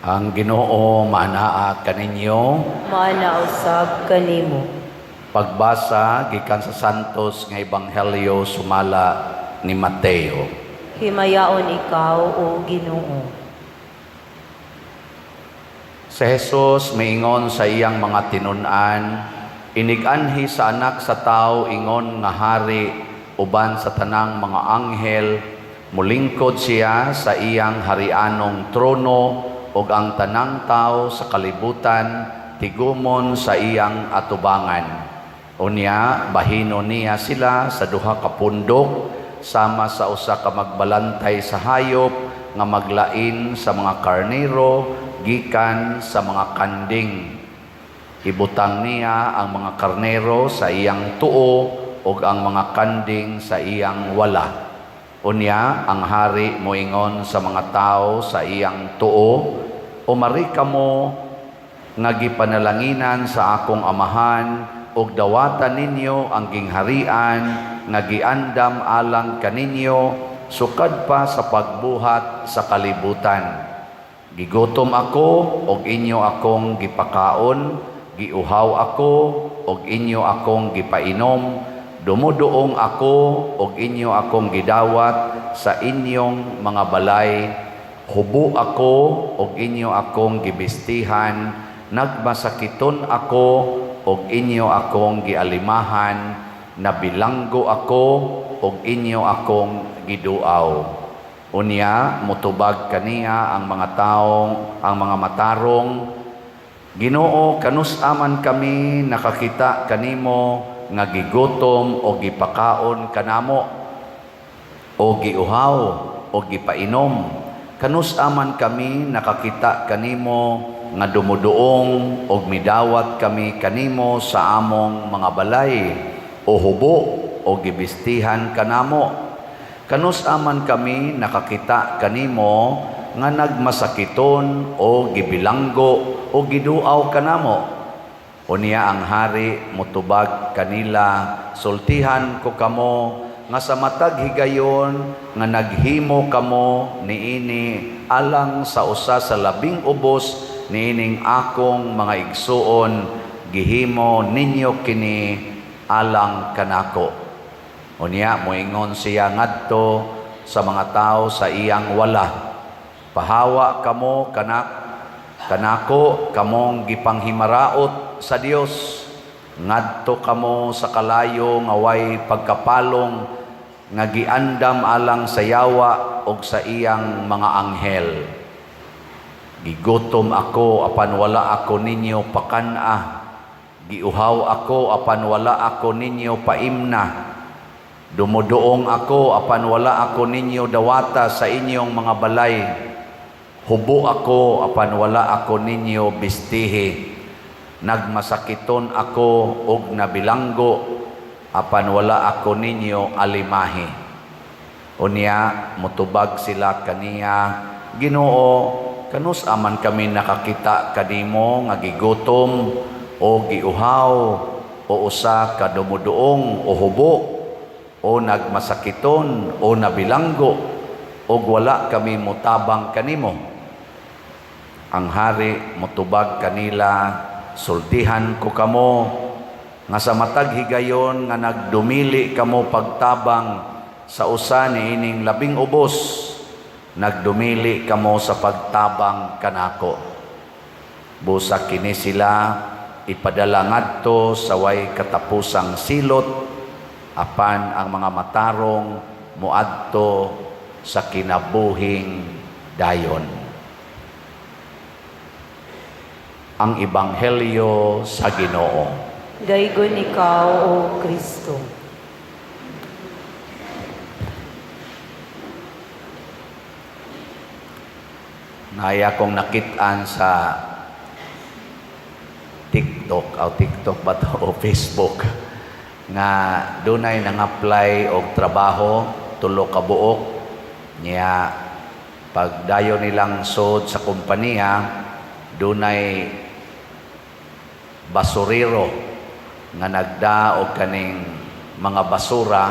Ang Ginoo maanaa kaninyo. Maana usab kanimo. Pagbasa gikan sa Santos nga Ebanghelyo sumala ni Mateo. Himayaon ikaw, o Ginoo. Si Jesus miingon sa iyang mga tinun-an, "Inig-anhi sa Anak sa Tao ingon nga hari uban sa tanang mga anghel, mulingkod siya sa iyang harianong trono ug ang tanang tao sa kalibutan tigumon sa iyang atubangan. Unya bahinon niya sila sa duha ka pundok sama sa usa ka magbalantay sa hayop nga maglain sa mga karnero gikan sa mga kanding. Ibutang niya ang mga karnero sa iyang tuo ug ang mga kanding sa iyang wala. Unya ang hari moingon sa mga tao sa iyang tuo, 'Umari kamo nga gipanalanginan sa akong Amahan ug dawata ninyo ang gingharian nga giandam alang kaninyo sukad pa sa pagbuhat sa kalibutan. Gigutom ako ug inyo akong gipakaon, giuhaw ako ug inyo akong gipainom, dumuduong ako ug inyo akong gidawat sa inyong mga balay, hubo ako ug inyo akong gibistihan, nagmasakiton ako ug inyo akong gialimahan, nabilanggo ako ug inyo akong giduaw.' Unya mutubag kaniya ang mga taong ang mga matarong, 'Ginoo, kanus-a man kami nakakita kanimo nga gigutom o gipakaon kanamo o giuhaw o gipainom? Kanus-a man kami nakakita kanimo nga dumuduong og midawat kami kanimo sa among mga balay o hubo o gibistihan kanamo? Kanus-a man kami nakakita kanimo nga nagmasakiton o gibilanggo o giduaw kanamo?' Unya ang hari mutubag kanila, 'Sultihan ko kamo nga sa matag higayon nga naghimo kamo niini alang sa usa sa labing ubos niining akong mga igsuon, gihimo ninyo kini alang kanako.' Unya moingon siya ngadto sa mga tao sa iyang wala, 'Pahawa kamo kanako, kamong gipanghimaraot sa Dios. Ngadto kamo sa kalayo nga way pagkapalong nga giandam alang sa yawa ug sa iyang mga anghel. Gigutom ako apan wala ako ninyo pakan-a. Giuhaw ako apan wala ako ninyo paimna. Dumuduong ako apan wala ako ninyo dawata sa inyong mga balay. Hubo ako apan wala ako ninyo bistihi. Nagmasakiton ako ug nabilanggo apan wala ako ninyo alimahi.' Unya mutubag sila kaniya, 'Ginoo, kanus-a man kami nakakita kanimo nga gigutom o giuhaw o usa ka dumuduong o hubo o nagmasakiton o nabilanggo ug wala kami mutabang kanimo?' Ang hari mutubag kanila, 'Sultihan ko kamo nga sa matag higayon nga nagdumili kamo pagtabang sa usa niining labing ubos, nagdumili kamo sa pagtabang kanako.' Busa kini sila ipadala ngadto sa way katapusang silot, apan ang mga matarong moadto sa kinabuhing dayon." Ang Ebanghelyo sa Ginoo. Daygon ikaw, O Kristo. Naay akong nakit-an sa TikTok o TikTok ba to o Facebook nga dunay nang-apply og trabaho, tulo ka buok niya. Pagdayon nilang sud sa kompanya, dunay basurero nga nagda og kaning mga basura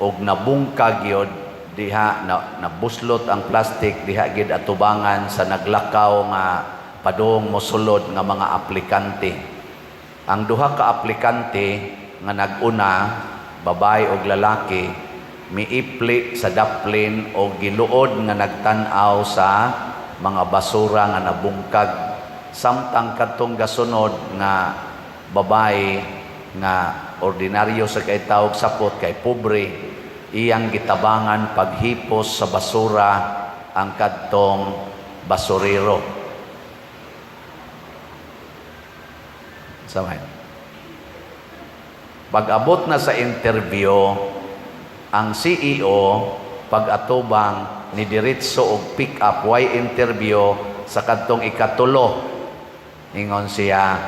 og nabungkag yod Diha na, nabuslot ang plastic diha gid atubangan sa naglakaw nga padung mosulod nga mga aplikante. Ang duha ka aplikante nga nag-una, babae og lalaki, miipli sa daplin o giluod nga nagtan-aw sa mga basura nga nabungkag, samtang kadtong gasunod nga babae nga ordinaryo sa kay tawag sapot kay pobre, iyang gitabangan paghipos sa basura ang kadtong basurero. Samay. Pag-abot na sa interview, ang CEO pag-atubang ni diretso og pick up, way interview, sa kadtong ikatulo. Ingon siya,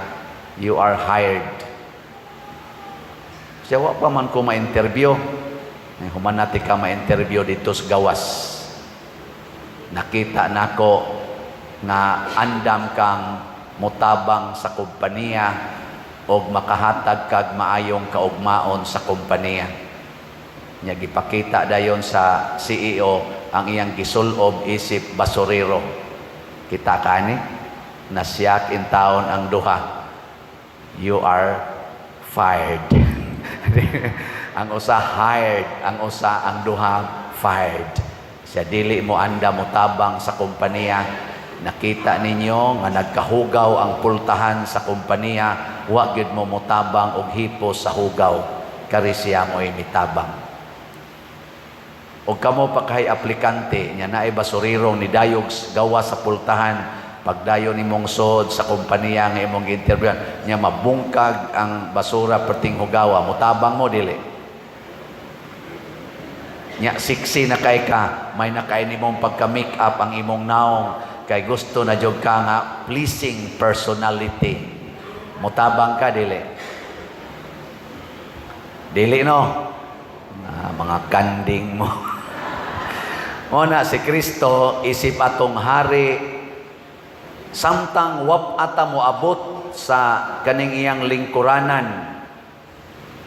"You are hired." Siya, "Wa pa man ko ma-interview." "Ay, human na ka ma-interview dito sa gawas. Nakita nako nga andam kang mutabang sa kompanya og makahatag kag maayong kaugmaon sa kompanya." Nya gipakita dayon sa CEO ang iyang gisulob isip basurero. Kita kani, nasiyak in taon ang duha. "You are fired." Ang usa hired, ang usa, ang duha fired. Siya, "Dili mo andam motabang sa kompanya. Nakita ninyo nga nagkahugaw ang pultahan sa kompanya, wa gyud mo motabang og hipos sa hugaw. Kari siya mo'y mitabang." Og kamo pa kay aplikante, nya naay basurero ni dayog gawa sa pultahan, pagdayon nimong sod sa kompanya nga imong gi-interviewan, nya mabungkag ang basura perting hugawa, mutabang mo, dili? Nya sexy na kay ka, may na kay nimong pagka make up ang imong naong kay gusto na jud ka nga pleasing personality. Mutabang ka, dili? Dili, no? Ah, mga kanding mo. Mo na si Kristo isip atong hari, samtang wap ata mo abot sa kaning iyang lingkuranan,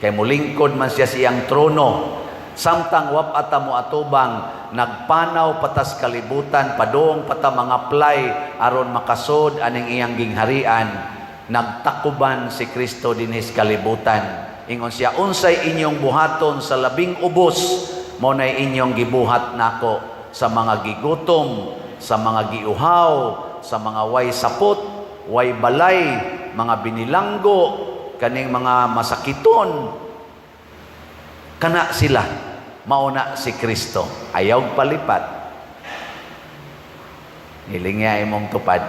kay mulingkod man siya sa iyang trono, samtang wap ata mo atubang, nagpanaw patas kalibutan padung pata mga apply aron makasod aning iyang gingharian. Nagtakuban si Kristo dinhis kalibutan. Ingon siya, "Unsay inyong buhaton sa labing ubos, mo nay inyong gibuhat nako sa mga gigutom, sa mga giuhaw, sa mga way sapot, way balay, mga binilanggo, kaning mga masakiton." Kana sila, mauna si Kristo. Ayaw palipat. Hilingya imong tupad.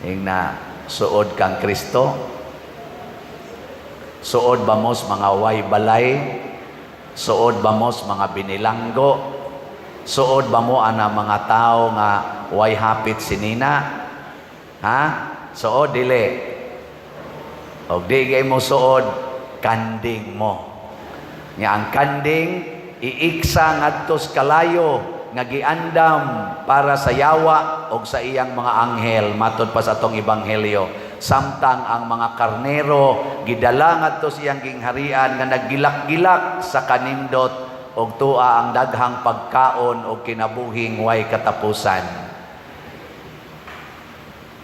Ing na suod kang Kristo, suod ba mo sa mga way balay? Suod ba mo sa mga binilanggo? Suod ba mo ana mga tao nga way hapit sinina? Ha? Suod, dili? Og di kay mo suod, kanding mo. Nga ang kanding iiksa ngadto sa kalayo nga giandam para sa yawa og sa iyang mga anghel, matod pa sa atong ebanghelyo, samtang ang mga karnero gidala ngadto sa iyang gingharian nga naggilak-gilak sa kanindot og tua ang daghang pagkaon og kinabuhing way katapusan.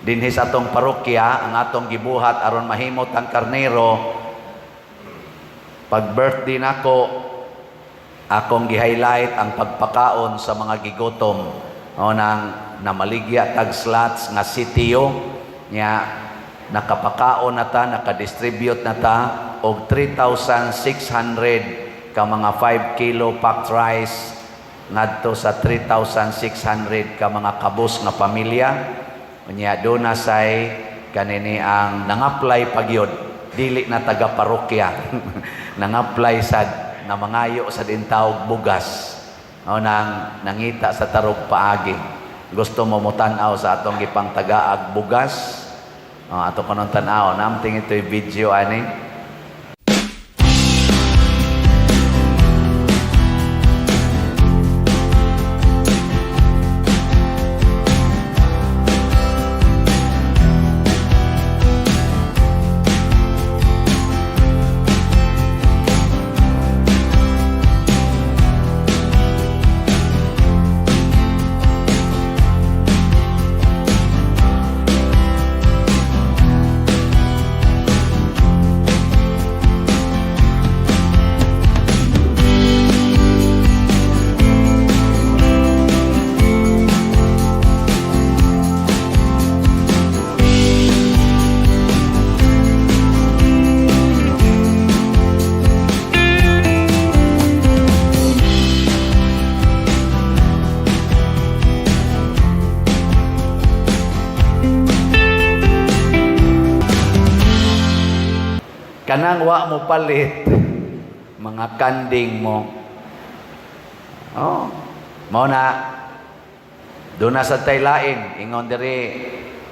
Dinhi sa atong parokya, ang atong gibuhat aron mahimot ang karnero, pag birthday nako, akong gi-highlight ang pagpakaon sa mga gigutom. O nang namaligya tag slots nga sitio nya nakapakaon na ta, nakadistribute na ta og 3,600 ka mga 5 kilo packed rice ngadto sa 3,600 ka mga kabus nga pamilya. Unya do na say kanini ang nang-apply pagyod, dili na taga parokya, nang-apply sad na mangayo sa dintawg bugas o nang nangita sa tarog paagi. Gusto mo motan-aw sa atong gipangtagaag bugas? O, ato kunon tan-aw namting ito'y video ani. Kanang wa mo palit, mga kanding mo. Oh, mao na duna sa taylain ingon diri,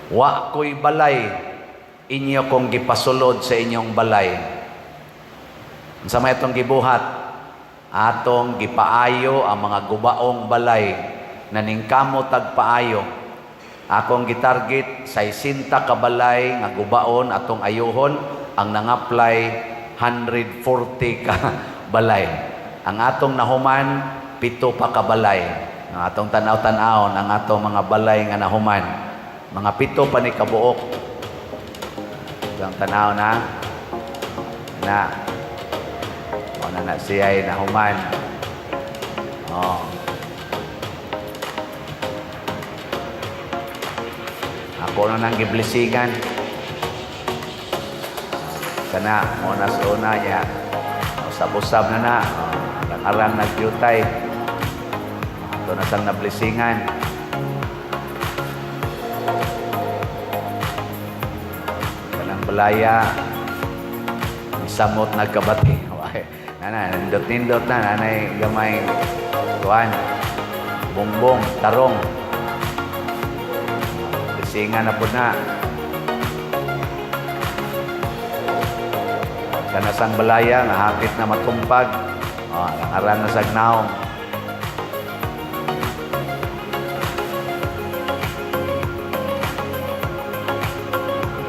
"Wa ko'y balay, inyo kong gipasulod sa inyong balay." Unsa may atong gibuhat? Atong gipaayo ang mga gubaong balay, naningkamot tag paayo. Akong gitarget 60 ka balay nga gubaon atong ayuhon, ang nang-apply 140 ka balay. Ang atong nahuman, 7 pa ka balay. Ang atong tanaw-tanawon ang atong mga balay nga nahuman. Mga 7 pa ni kabuok. Ang tanaw na na o na na siya ay nahuman. Oh. Ako na nang giblessingan. Kana, mo na sa una niya. Usab-usab na na. Oh, arang-arang nagyutay. Ato na sang nablessingan. Kanang balaya, isamot nagkabati. Nana, nindot-nindot na, nanay gamay kuan, bongbong, tarong. Blessingan na po na. Kanasang balaya, nga hapit na matumpag. Oh, arang-arang na sagnaong.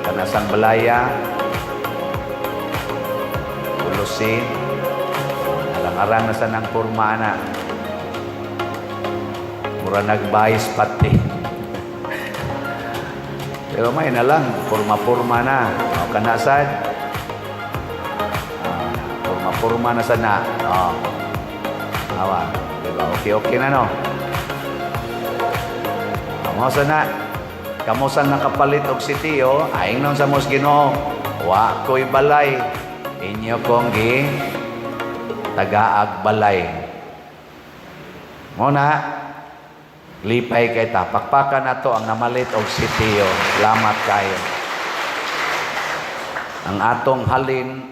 Kanasang balaya, pulusin, arang-arang na sa nang porma na. Mura nagbayis pati. Pero may na lang, porma-porma na. O, kanasad. Ah, porma-porma na sana. O. Awa. Diba? Okay-okay na, no? Amo sana. Kamo sang nakapalit og sitiyo, aingnon sa mos Ginoo, "Wa ko'y balay, inyo kong gi tagaag balay." Mo na, lipay kay ta. Pakpakan nato ang namalit og sitiyo. Salamat kayo. Ang atong halin,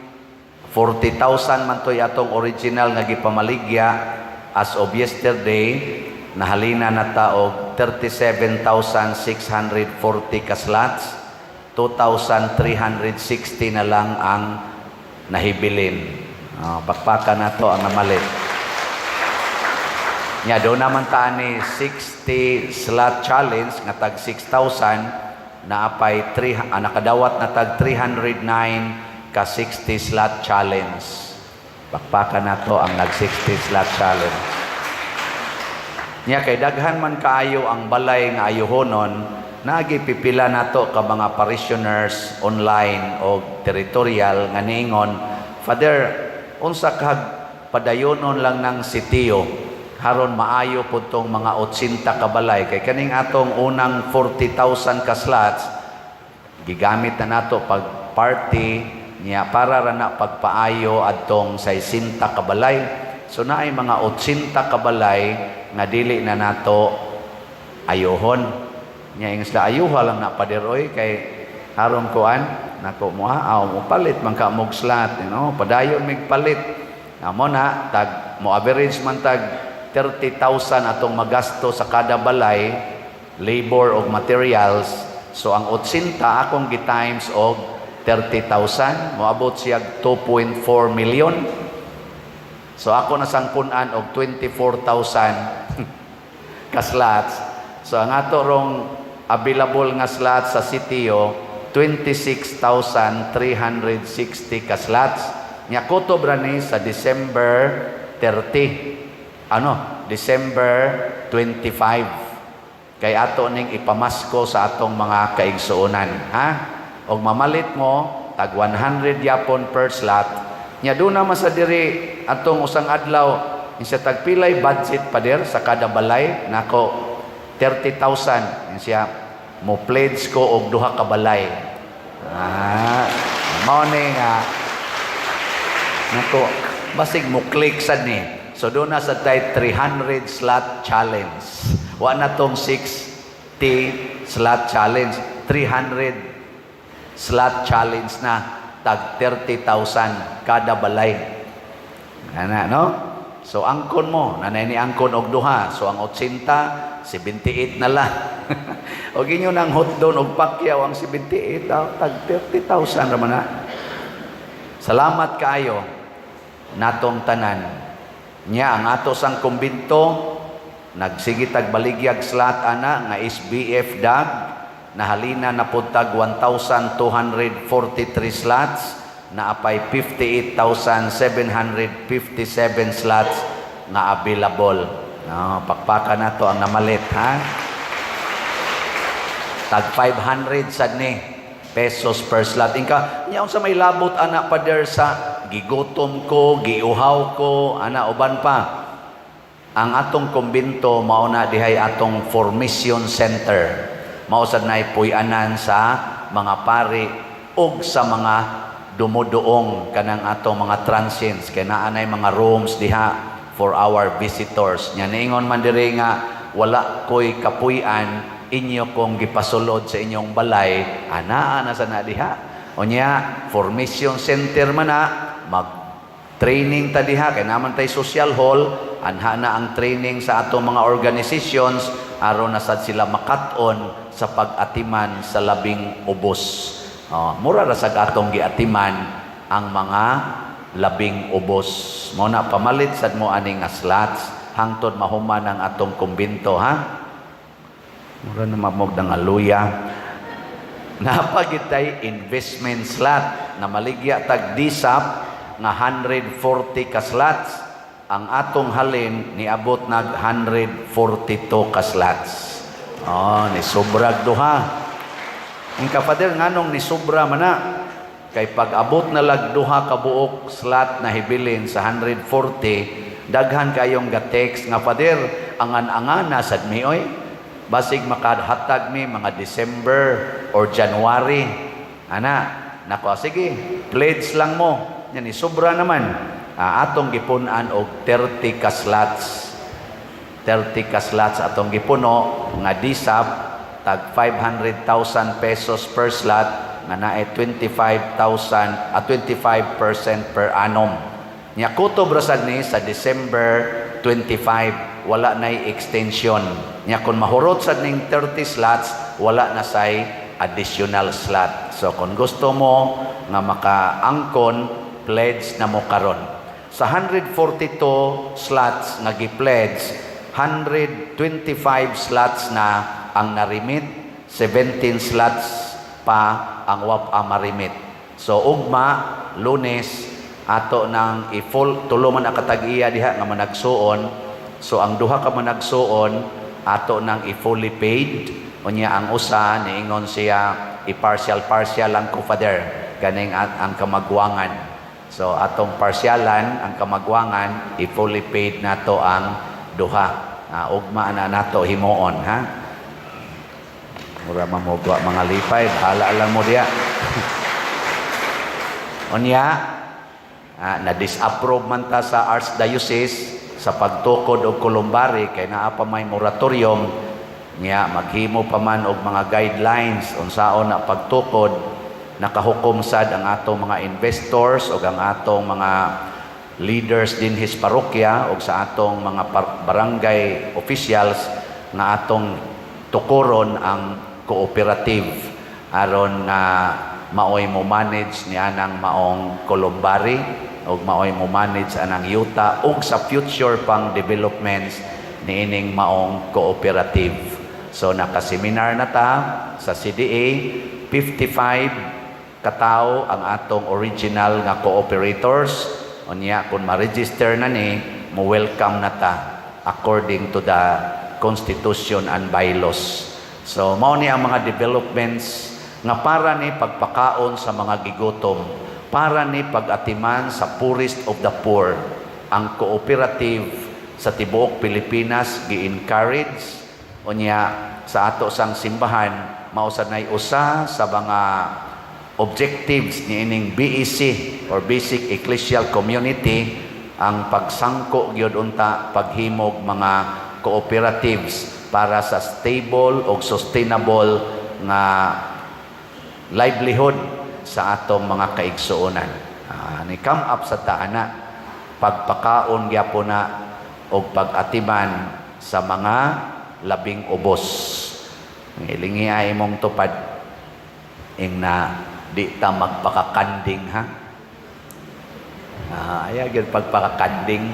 40,000 man to'y atong original nga gipamaligya. As of yesterday, nahalina na ta og 37,640 ka slots. 2,360 na lang ang nahibilin. Oh, pakpakan nato ang namalit. Nya do naman ta ni 60 slot challenge nga tag 6,000, naapay 3, nakadawat na tag 309 ka 60 slot challenge. Pakpakan nato ang nag 60 slot challenge. Nya kay daghan man kaayo ang balay nga ayuhonon, naagi pipila nato ka mga parishioners online o territorial nga niingon, "Father, unsa kag padayonon lang ng sitiyo haron maayo pud tong mga 80 ka balay, kay kaning atong unang 40,000 ka slots gigamit na nato pag party niya para ra na pagpaayo adtong 60 ka balay. So naay mga 80 ka balay nga dili na nato ayuhon." Nya ingon sila, "Ayuha lang na, Pader, oy, kay haron kuan nako mo aw mo palit man ka mog slot, padayon mig palit." Amo na tag mo average man tag 30,000 atong magasto sa kada balay, labor og materials. So ang 80 akong gi-times og 30,000, moabot siya 2.4 million. So ako na sang punan og 24,000 ka slots. So ang ato rong available nga slots sa sitio, 26,360 ka slots. Nya kutob ra ni sa December 30. Ano? December 25. Kay ato ning ipamasko sa atong mga kaigsuonan, ha? Og mamalit mo tag 100 yapon per slot. Nya duna man sa diri atong usang adlaw insa, "Tagpilay budget, Pader, sa kada balay?" Nako, 30,000. Siya, "Mo pledge ko og duha ka balay." Ah, mao ni nga nako basig mo click sad ni. So doon na sa tay 300 slot challenge. Wa na tong 60 slot challenge, 300 slot challenge na. Tag 30,000 kada balay. Ana, no? So angkon mo, nanay ni angkon og duha. So ang 80, 78 na lang. O inyo nang hotdog og Pacquiao ang 78, ah, tag 30,000 ra man na. Salamat kaayo natong tanan. Nya ang ato sang kumbinto nagsige tag baligyag slot ana nga SBF dag, nahalina na pud tag 1,243 slots, naapay 58,757 slots nga available. No, pakpakan nato ang namalit, ha. Tag 500 sad ni pesos per slot. Inka, nya unsa may labot ana, Pader, sa gigutom ko, giuhaw ko, ana uban pa? Ang atong kumbinto mao na dihay atong formation center. Mao sad nay puy-anan sa mga pari ug sa mga dumuduong, kanang atong mga transients, kay naa nay mga rooms diha for our visitors. Nya niingon man diri nga wala ko'y kapuy-an, inyo kong gipasulod sa inyong balay, anaa na sa na diha. Unya, formation center man na, mag training ta diha kay naman tay social hall, anha na ang training sa atong mga organizations aron na sad sila makat-on sa pag-atiman sa labing ubos. Oh, mura ra sad atong giatiman ang mga labing ubos. Mo na pamalit sad mo ani nga slots hangtod mahuman ang atong kumbinto, ha. Mura na mamog ng aluya. Napagitay investment slot na maligya tag DSAP nga 140 ka slots. Ang atong halin niabot nag 142 ka slots. Oh, ni sobrag duha. Ang ka, Father, nganong ni sobra man na? Kay pag abot na lag duha ka buok slot na hibilin sa 140, daghan kayong ga-text nga, "Father, angan-angana sad mi oy. Basig makahatag mi mga December or January." Ana, nako, sige, pledge lang mo. Yan, ni sobra naman. Ah, atong gipun-an og 30 ka slots. 30 ka slots atong gipuno nga DSAP, tag 500,000 pesos per slot nga naay 25,000 at 25% per annum. Nya kutob ra sad ni sa December 25, wala nay extension. Nya kung mahurot sad ning 30 slots, wala na say additional slot. So kung gusto mo nga makaangkon, pledge na mo karon. Sa 142 slots nga gi-pledge, 125 slots na ang narimit, 17 slots pa ang wa pa marimit. So ugma, Lunes, ato nang i-full, tulo man ang katag-iya diha nga managsuon. So ang duha ka managsuon ato nang i-fully paid. Unya ang usa, niingon siya, i-partial partial lang ko, Father, ganing ang kamagwangan. So atong parsialan ang kamagwangan, i-fully paid nato ang duha. Ah, ugma na nato himuon, ha. Mura mamugwa mga lipay, bahala lang mo diya. Unya, ah, na-disapprove man ta sa Archdiocese sa pagtukod og columbary kay naa pa may moratorium. Nya maghimo pa man og mga guidelines unsaon na pagtukod. Nakahukom sad ang atong mga investors ug ang atong mga leaders dinhi sa parokya ug sa atong mga barangay officials nga atong tukoron ang cooperative aron nga maoy mo manage ni anang maong columbary ug maoy mo manage anang yuta ug sa future pang developments niining maong cooperative. So nakaseminar na ta sa CDA, 55 katawo ang atong original nga cooperators. Unya kung ma-register na ni, mo welcome na ta according to the constitution and bylaws. So mao ni ang mga developments nga para ni pagpakaon sa mga gigutom, para ni pag-atiman sa poorest of the poor. Ang cooperative sa tibuok Pilipinas gi-encourage. Unya sa ato sang simbahan, mao sad nay usa sa mga objectives niining BEC or Basic Ecclesial Community ang pagsangko gyud unta paghimog mga cooperatives para sa stable o sustainable nga livelihood. sa atong mga kaigsuonan. Ni come up sa taana, pagpakaon gyapon na og pag-atiman sa mga labing ubos. Ilingi ay imong tupad, ing na di ta magpakakanding, ha. Ayaw gyud pagpakakanding.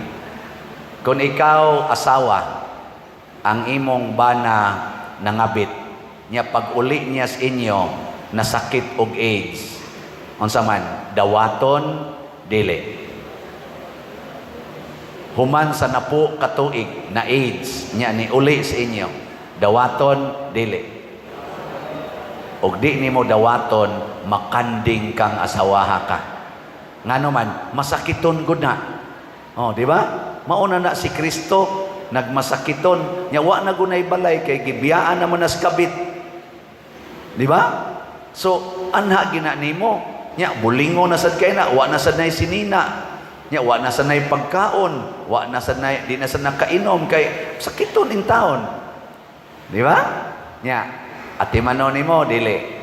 Kung ikaw asawa, ang imong bana nangabit niya, pag uli niya sa inyo nasakit og AIDS, unsa man, dawaton, dili? Human sa napo katuig na AIDS niya, ni uli sa inyo, dawaton, dili? Og di nimo dawaton, makanding kang asawaha ka. Ngano man, masakiton gud na. Oh, di ba? Mauna na si Kristo nagmasakiton nya, wa na gunay balay kay gibiyaan naman nas kabit. Di ba? So anha gina nimo nya, bulingo na sad kay na, wa na sad nay sinina nya, wa na sad nay pagkaon, wa na sad nay, di na sad nakainom kay sakiton in taon. Di ba? Nya atimano nimo, dili?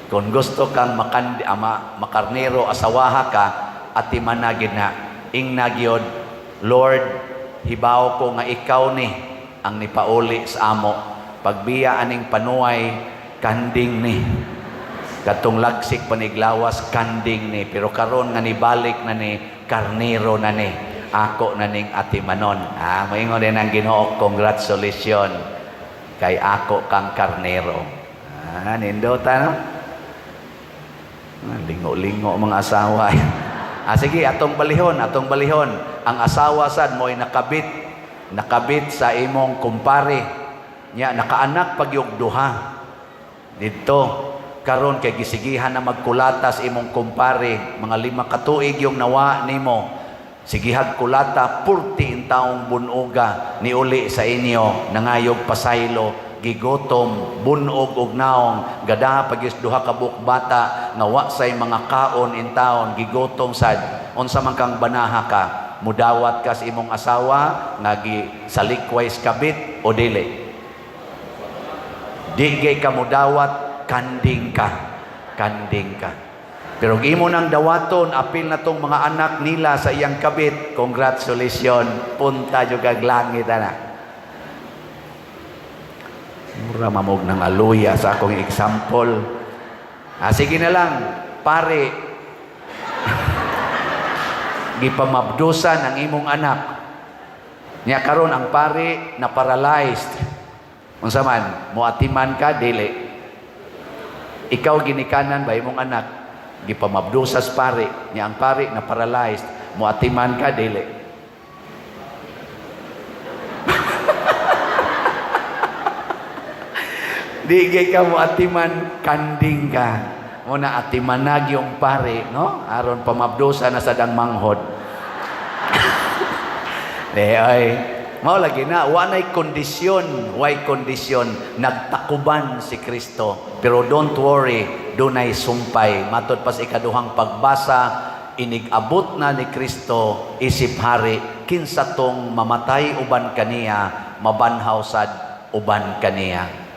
Kung gusto kang makan ama makarnero asawaha ka, atimana gid na, ingna gyud, "Lord, hibaw ko nga ikaw ni ang nipauli sa amo. Pagbiya aning panuay, kanding ni. Katong lagsik paniglawas, kanding ni, pero karon nga nibalik na ni, karnero na ni. Ako na ning atimanon." Ah, moingon din ang Ginoo, "Congratulations, kay ako kang karnero." Ah, nindota, no? Ah, lingo-lingo mga asawa. Sige, atong balihon, atong balihon. Ang asawa sad mo'y nakabit, nakabit sa imong kumpare. Nya nakaanak pagyog duha. Didto karon kay gisigihan na magkulata sa imong kumpare, mga 5 ka tuig yung nawa nimo. Sigihag kulata, purti in taong bunuga, niuli sa inyo, nangayog pasaylo, gigutom, bunog og naong, gadaha pagis duha ka buok bata nga wa say mga kaon in taon, gigutom sad. Unsa man kang banaha ka? Mudawat ka sa imong asawa nga gi salikway sa kabit o dili? Di gay ka mudawat, kanding ka. Kanding ka. Pero kung imo nang dawaton, apil na tong mga anak nila sa iyang kabit, congratulations, punta jud kag langit ana. Mura mamog ng aluya sa akong example. Ah, sige na lang, pare. Gipamabdusan ang imong anak. Nya karon ang pare na paralyzed. Unsa man, moatiman ka, dili? Ikaw ginikanan ba imong anak? Gipamabdusas pare, nya ang pare na paralyzed, moatiman ka, dili? Di gay ka mo atiman, kanding ka. Muna atimanag yung pare, no? Aron pamabdusa na sa dang manghod. Di ay, mao lagi na, wa nay kondisyon, way kondisyon, nagtakuban si Kristo. Pero don't worry, dunay sumpay. Matod pa sa ikaduhang pagbasa, inig-abot na ni Kristo isip hari, kinsa tong mamatay uban kaniya, mabanhaw sad uban kaniya.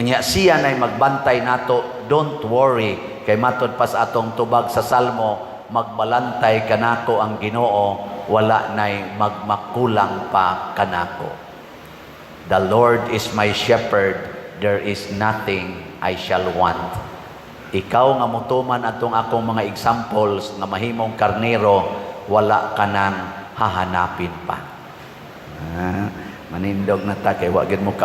Nya siya na'y magbantay nato, don't worry, kay matod pa sa atong tubag sa Salmo, magbalantay kanako ang Ginoo, wala na'y magmakulang pa kanako. The Lord is my shepherd, there is nothing I shall want. Ikaw nga mutuman atong akong mga examples nga mahimong karnero, wala ka nang hahanapin pa. Ah, manindog na ta kay wa gid mo ka